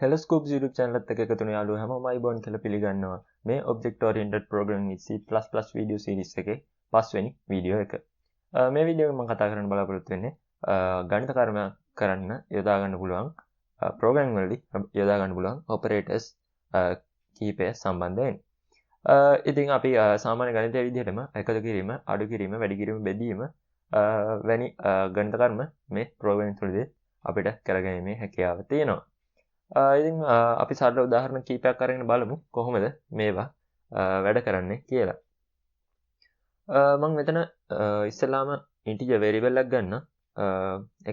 Hello Scoops YouTube channel එකත් එක්ක එකතු වෙන යාළුවෝ හැමෝම අයිබෝන් කියලා පිළිගන්නවා. මේ Object Oriented Programming with C++ video series එකේ පස්වෙනි වීඩියෝ එක. මේ වීඩියෝ එකෙන් මම කතා කරන්න බලාපොරොත්තු වෙන්නේ ගණිත කර්ම කරන්න යොදා ගන්න පුළුවන් ප්‍රෝග්‍රෑමින් වලදී යොදා ගන්න පුළුවන් ඔපරේටර්ස් කිහිපය සම්බන්ධයෙන්. ඉතින් අපි සාමාන්‍ය ගණිතය විදිහටම එකතු කිරීම, අඩු කිරීම, වැඩි කිරීම, බෙදීම වැනි ගණිත කර්ම මේ ප්‍රෝග්‍රෑමින් තුළදී අපිට කරගැනීමේ හැකියාව තියෙනවා. ඉතින් අපි සරල උදාහරණ කීපයක් අරගෙන බලමු කොහොමද මේවා වැඩ කරන්නේ කියලා. මම මෙතන ඉස්සෙල්ලාම ඉන්ටිජර් වේරියබල් එකක් ගන්න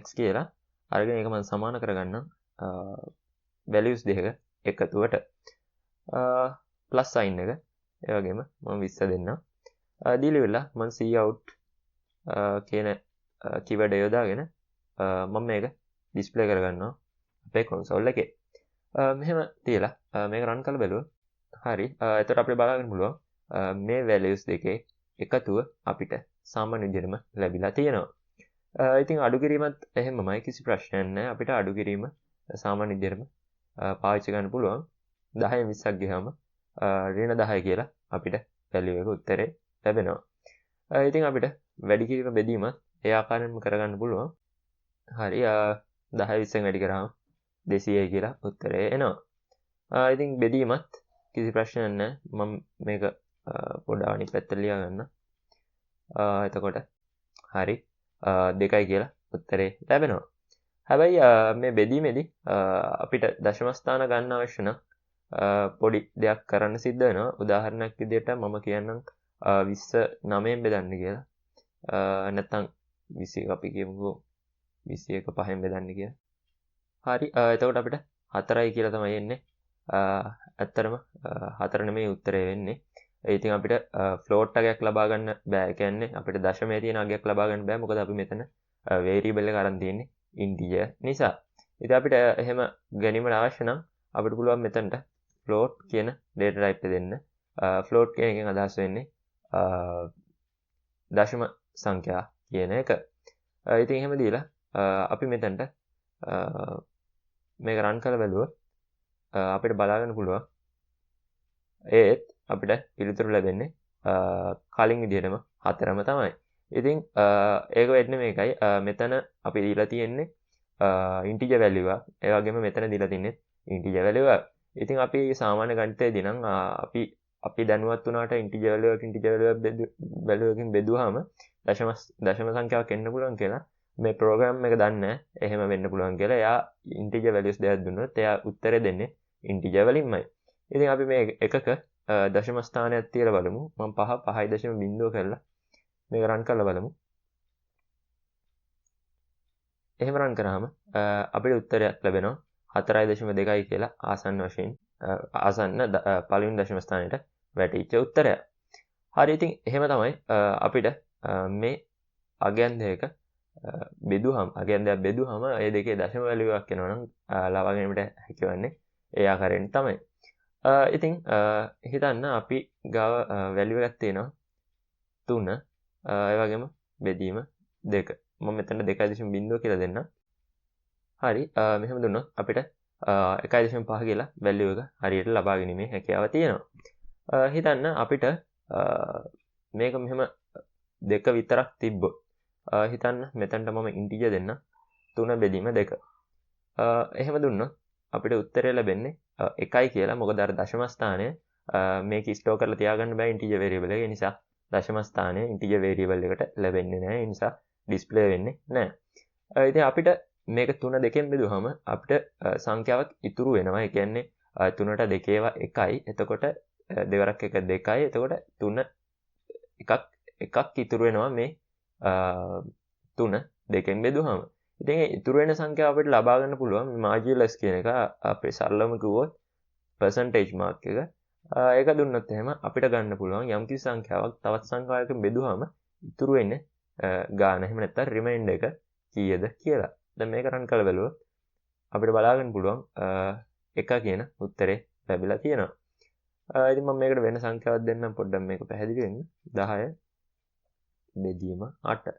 x කියලා අරගෙන ඒක මම සමාන කරගන්නම් වැලියුස් දෙකක එකතුවට ප්ලස් සයින් එක, ඒ වගේම මම 20 දෙන්නම්. දීලා ඉවරලා මම cout කියන කීවර්ඩ් එක යොදාගෙන මම මේක ඩිස්ප්ලේ කරගන්නවා අපේ කොන්සෝල් එකේ. මෙහෙම තියලා මේක රන් කරලා බැලුවොත් හරි. එතකොට අපිට බලා ගන්න පුළුවන් මේ වැලියුස් දෙකේ එකතුව අපිට සාමාන්‍ය විදිහටම ලැබිලා තියෙනවා. ඉතින් අඩු කිරීමත් එහෙමමයි, කිසි ප්‍රශ්නයක් නැහැ. අපිට අඩු කිරීම සාමාන්‍ය විදිහටම පාවිච්චි කරන්න පුළුවන්. 10 20ක් ගියාම ඍණ 10 කියලා අපිට වැලියු එක උත්තරේ ලැබෙනවා. ඉතින් අපිට වැඩි කිරීම බෙදීමත් ඒ ආකාරයෙන්ම කරගන්න පුළුවන්. හරි, 10 20න් වැඩි කරාම 200යි කියලා උත්තරේ එනවා. ඉතින් බෙදීමත් කිසි ප්‍රශ්නයක් නැහැ. මම මේක පොඩ්ඩක් අනිත් පැත්තට ලියා ගන්න. එතකොට හරි 2යි කියලා උත්තරේ ලැබෙනවා. හැබැයි මේ බෙදීමේදී අපිට දශම ස්ථාන ගන්න අවශ්‍ය නම් පොඩි දෙයක් කරන්න සිද්ධ වෙනවා. උදාහරණයක් විදිහට මම කියන්නම් 29න් බෙදන්න කියලා. නැත්නම් 21 අපි කියමුකෝ 21 පහෙන් බෙදන්න කියලා. හරි, එතකොට අපිට 4යි කියලා තමයි එන්නේ. ඇත්තටම 4 නෙමෙයි උත්තරේ වෙන්නේ. ඉතින් අපිට ෆ්ලෝට් අගයක් ලබා ගන්න බෑ. ඒ කියන්නේ අපිට දශමයේ තියෙන අගයක් ලබා ගන්න බෑ. මොකද අපි මෙතන වේරියබල් එක අරන් තියෙන්නේ ඉන්ටිජර් නිසා. ඉතින් අපිට එහෙම ගැනීමට අවශ්‍ය නම් අපිට පුළුවන් මෙතනට ෆ්ලෝට් කියන ඩේටා ටයිප් එක දෙන්න. ෆ්ලෝට් කියන එකෙන් අදහස් වෙන්නේ දශම සංඛ්‍යා කියන එක. ඉතින් එහෙම දීලා අපි මෙතනට මේක රන් කරලා බැලුවොත් අපිට බලා ගන්න පුළුවන් ඒත් අපිට පිළිතුරු ලැබෙන්නේ කලින් විදිහටම 4ම තමයි. ඉතින් ඒක වෙන්නේ මේකයි. මෙතන අපි දීලා තියෙන්නේ ඉන්ටිජර් වැලියු එකක්. ඒ වගේම මෙතන දීලා තින්නේ ඉන්ටිජර් වැලියු එකක්. ඉතින් අපි සාමාන්‍ය ගණිතයේදී නම් අපි දැනුවත් වුණාට ඉන්ටිජර් වැලියු එකක් ඉන්ටිජර් වැලියු එකකින් බෙදුවාම දශම සංඛ්‍යාවක් එන්න පුළුවන් කියලා මේ ප්‍රෝග්‍රෑම් එක දන්නේ නැහැ. එහෙම වෙන්න පුළුවන් කියලා. එයා ඉන්ටිජර් වැලියුස් දෙකක් දුන්නොත් එයා උත්තරේ දෙන්නේ ඉන්ටිජර් වලින්මයි. ඉතින් අපි මේ එකක දශම ස්ථානයක් තියලා බලමු. මම 5 5.0 කරලා මේක රන් කරලා බලමු. එහෙම රන් කරාම අපිට උත්තරයක් ලැබෙනවා 4.2යි කියලා ආසන්න වශයෙන් ආසන්න පළවෙනි දශම ස්ථානයට වැටිච්ච උත්තරයක්. හරි, ඉතින් එහෙම තමයි අපිට මේ අගයන් දෙක බෙදුවහම අගයන් දෙකක් බෙදුවහම ඒ දෙකේ දශම වැලියු එකක් එනවා නම් ලබා ගැනීමට හැකියවන්නේ ඒ ආකාරයෙන් තමයි. ඉතින් හිතන්න අපි ගාව වැලියු එකක් තියෙනවා 3, ඒ වගේම බෙදීම 2. මම මෙතන 2.0 කියලා දෙන්නම්. හරි, මෙහෙම දුන්නොත් අපිට 1.5 කියලා වැලියු එක හරියට ලබා ගැනීමේ හැකියාව තියෙනවා. හිතන්න අපිට මේක මෙහෙම 2 විතරක් තිබ්බොත් හිතන්න මෙතනට මම ඉන්ටිජර් දෙන්න 3 බෙදීම 2. එහෙම දුන්නොත් අපිට උත්තරය ලැබෙන්නේ 1යි කියලා. මොකද අර දශම ස්ථානය මේක ස්ටෝර් කරලා තියාගන්න බෑ ඉන්ටිජර් වේරියබල් එක. ඒ නිසා දශම ස්ථානය ඉන්ටිජර් වේරියබල් එකට ලැබෙන්නේ නෑ. ඒ නිසා ඩිස්ප්ලේ වෙන්නේ නෑ. ඉතින් අපිට මේක 3 2න් බෙදුවහම අපිට සංඛ්‍යාවක් ඉතුරු වෙනවා. ඒ කියන්නේ 3ට 2 ඒවා 1යි. එතකොට දෙවරක් 1 2යි. එතකොට 3 එකක් ඉතුරු වෙනවා මේ 3 2න් බෙදුවහම. ඉතින් ඒ ඉතුරු වෙන සංඛ්‍යාව අපිට ලබා ගන්න පුළුවන් මේ මාජිනල්ස් කියන එක අපේ සරලවම කිව්වොත් පර්සන්ටේජ් මාක් එක. ඒක දුන්නොත් එහෙම අපිට ගන්න පුළුවන් යම්කිසි සංඛ්‍යාවක් තවත් සංඛ්‍යාවකින් බෙදුවහම ඉතුරු වෙන්නේ ගාන එහෙම නැත්නම් රිමයින්ඩර් එක කීයද කියලා. දැන් මේක රන් කරලා බැලුවොත් අපිට බලා ගන්න පුළුවන් 1 කියන උත්තරේ ලැබිලා තියෙනවා. ඉතින් මම මේකට වෙන සංඛ්‍යාවක් දෙන්නම් පොඩ්ඩක් මේක පැහැදිලි වෙන්න. 10 බෙදීම 8.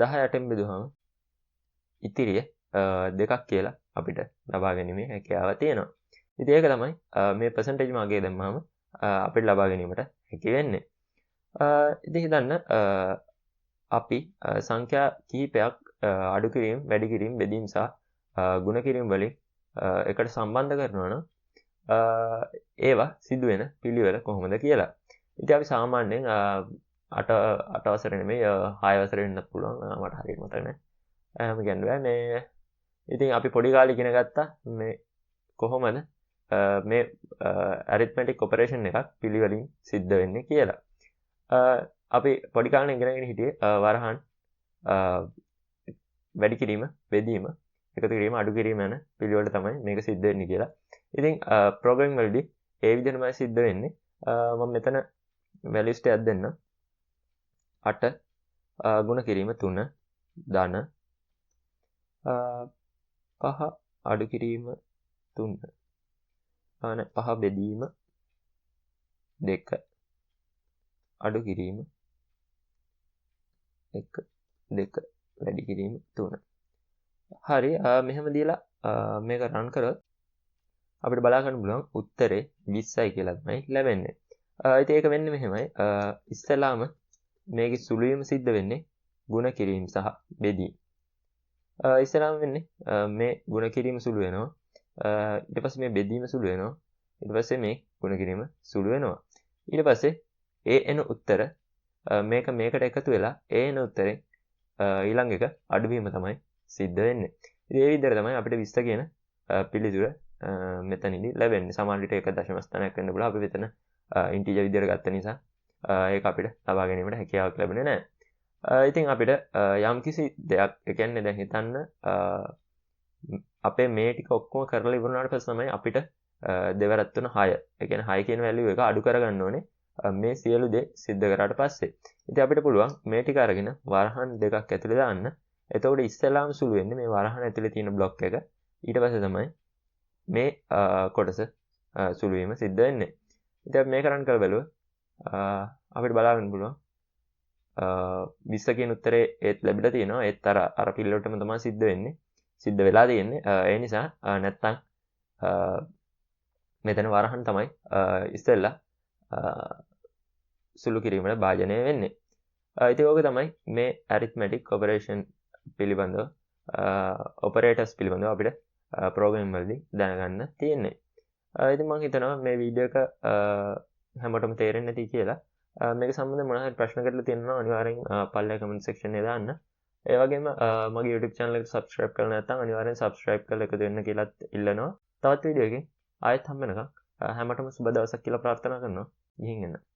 10 8න් බෙදුවහම ඉතිරිය 2ක් කියලා අපිට ලබා ගැනීමේ හැකියාව තියෙනවා. ඉතින් ඒක තමයි මේ පර්සන්ටේජ් මාර්ගය දැම්මහම අපිට ලබා ගැනීමට හැකි වෙන්නේ. ඉතින් හිතන්න අපි සංඛ්‍යා කිහිපයක් අඩු කිරීම, වැඩි කිරීම, බෙදීම සහ ගුණ කිරීම වලින් එකට සම්බන්ධ කරනවා නම් ඒවා සිදුවෙන පිළිවෙල කොහොමද කියලා. ඉතින් අපි සාමාන්‍යයෙන් 8 8 වසරේ නෙමෙයි 6 වසරේ වෙන්නත් පුළුවන්, මට හරියට මතක නෑ. එහෙම කියන්න බෑ. මේ ඉතින් අපි පොඩි කාලේ ඉගෙන ගත්තා මේ කොහොමද මේ ඇරිත්මැටික් ඔපරේෂන් එකක් පිළිවෙලින් සිද්ධ වෙන්නේ කියලා. අපි පොඩි කාලේ ඉගෙනගෙන හිටියේ වරහන් වැඩි කිරීම, බෙදීම, එකතු කිරීම, අඩු කිරීම යන පිළිවෙලට තමයි මේක සිද්ධ වෙන්නේ කියලා. ඉතින් ප්‍රෝග්‍රෑමින් වලදී ඒ විදිහටමයි සිද්ධ වෙන්නේ. මම මෙතන වැලියුස් ටිකක් දෙන්නම්. 8 ගුණ කිරීම 3 ධන 5 අඩු කිරීම 3 5 බෙදීම 2 අඩු කිරීම 1 2 වැඩි කිරීම 3. හරි, මෙහෙම දීලා මේක රන් කරොත් අපිට බලා ගන්න පුළුවන් උත්තරේ 20යි කියලා තමයි ලැබෙන්නේ. ඉතින් ඒක වෙන්නේ මෙහෙමයි. ඉස්සෙල්ලාම මේකේ සුළු වීම සිද්ධ වෙන්නේ ගුණ කිරීම සහ බෙදීම. ඉස්සෙල්ලාම වෙන්නේ මේ ගුණ කිරීම සුළු වෙනවා. ඊට පස්සේ මේ බෙදීම සුළු වෙනවා. ඊට පස්සේ මේ ගුණ කිරීම සුළු වෙනවා. ඊට පස්සේ ඒ එන උත්තර මේක මේකට එකතු වෙලා ඒ එන උත්තරෙන් ඊළඟ එක අඩුවීම තමයි සිද්ධ වෙන්නේ. ඉතින් ඒ විදිහට තමයි අපිට 20 කියන පිළිතුර මෙතනදී ලැබෙන්නේ. සමහර විට ඒක දශම ස්ථානයක් වෙන්න පුළුවන්. අපි මෙතන ඉන්ටිජර් විදිහට ගත්ත නිසා ඒක අපිට ලබා ගැනීමට හැකියාවක් ලැබෙන්නේ නැහැ. ඉතින් අපිට යම්කිසි දෙයක්, ඒ කියන්නේ දැන් හිතන්න අපේ මේ ටික ඔක්කොම කරලා ඉවර වුණාට පස්සේ තමයි අපිට දෙවරක් තුන 6. ඒ කියන්නේ 6 කියන වැලියු එක අඩු කරගන්න ඕනේ මේ සියලු දේ සිද්ධ කරාට පස්සේ. ඉතින් අපිට පුළුවන් මේ ටික අරගෙන වරහන් දෙකක් ඇතුලේ දාන්න. එතකොට ඉස්සෙල්ලාම සුළු වෙන්නේ මේ වරහන් ඇතුලේ තියෙන බ්ලොක් එක. ඊට පස්සේ තමයි මේ කොටස සුළු වීම සිද්ධ වෙන්නේ. ඉතින් අපි මේක රන් කරලා බැලුවොත් අපිට බලා ගන්න පුළුවන් 20 කියන උත්තරේ ඒත් ලැබිලා තියෙනවා. ඒත් අර අර පිළිවෙලටම තමයි සිද්ධ වෙන්නේ. සිද්ධ වෙලා තියෙන්නේ. ඒ නිසා නැත්තම් මෙතන වරහන් තමයි ඉස්සෙල්ලා සුළු කිරීමට භාජනය වෙන්නේ. ඉතින් ඕක තමයි මේ ඇරිත්මැටික් ඔපරේෂන් පිළිබඳව ඔපරේටර්ස් පිළිබඳව අපිට ප්‍රෝග්‍රෑම් වලදී දැනගන්න තියෙන්නේ. ඉතින් මම හිතනවා මේ වීඩියෝ එක හැමෝටම තේරෙන්නේ නැති කියලා. මේක සම්බන්ධයෙන් මොන හරි ප්‍රශ්න ගැටලු තියෙනවා නම් අනිවාර්යෙන් පල්ලෙහා කමෙන්ට් සෙක්ෂන් එකේ දාන්න. ඒ වගේම මගේ YouTube channel එකට subscribe කරලා නැත්නම් අනිවාර්යෙන් subscribe කරලා එකතු වෙන්න කියලාත් ඉල්ලනවා. තවත් වීඩියෝ එකකින් ආයෙත් හම්බ වෙනකම් හැමෝටම සුබ දවසක් කියලා ප්‍රාර්ථනා කරනවා. ගිහින් එන්න.